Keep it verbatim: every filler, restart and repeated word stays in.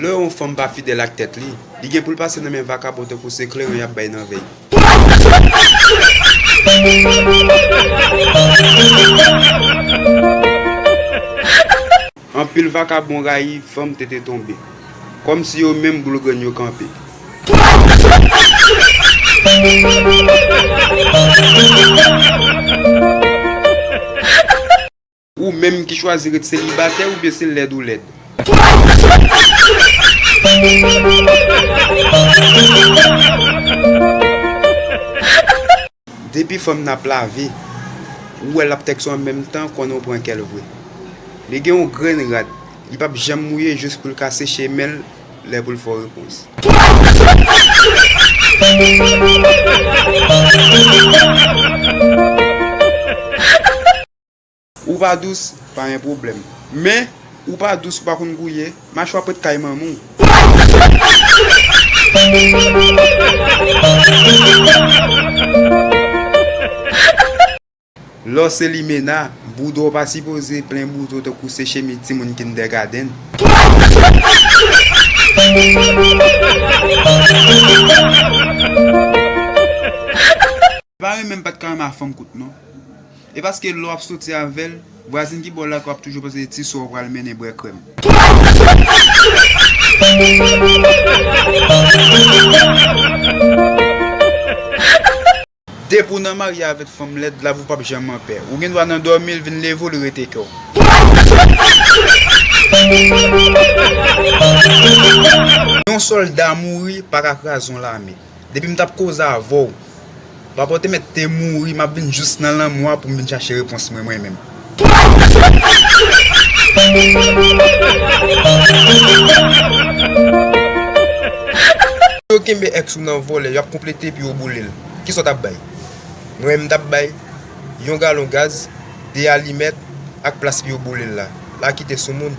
Lè yon fanm pa fidèl ak tèt li, li gen pou l pase nan men vakabon tankou se kleren y ap bay nan vèy. Anpil vakabon rayi fanm tete tonbe, kòmsi yo menm boul grenn yo kanpe. Ou menm ki chwazi ret selibatè oubyen se lèd ou lèd? Depi fanm nan ap lave, ou wè l ap tèks ou an menm tan, konnen ou pran kè l vre. Li gen yon grenn rad, li p ap janm mouye jis pou l ka seche men l lè pou l fè w repons. Ou pa dous, pa gen pwoblèm. Men, ou pa dous, ou pa konn gouye, mache w ap ret kay manman w. Lè w se limena, bouda w pa sipoze plen bouton tankou se chemiz timoun kindègadenn. Pa renmen m pa t ka renmen a fanm kout non. E paske lè w ap soti avè l, vwazin ki bò lakay w ap toujou panse ti sè w pral mennen bwè krèm. Depi w nan marye avèk fanm lèd, lavi w p ap janm anpè. Ou gen dwa nan dòmi, l vin leve w, li rete kè w. Yon sòlda mouri pa ka kraze yon lame. Depi m t ap koze avè w, papa w te mèt te mouri, m ap vin jis nan lanmò a pou m vin chache repons mwen, mwen menm. Yo kenbe èks ou nan vòlè, y ap konplete epi yo boule l. Kisa w t ap bay? Mwen menm m t ap bay yon galon gaz, de alimèt, ak plas pou yo boule l la. La kite sou moun.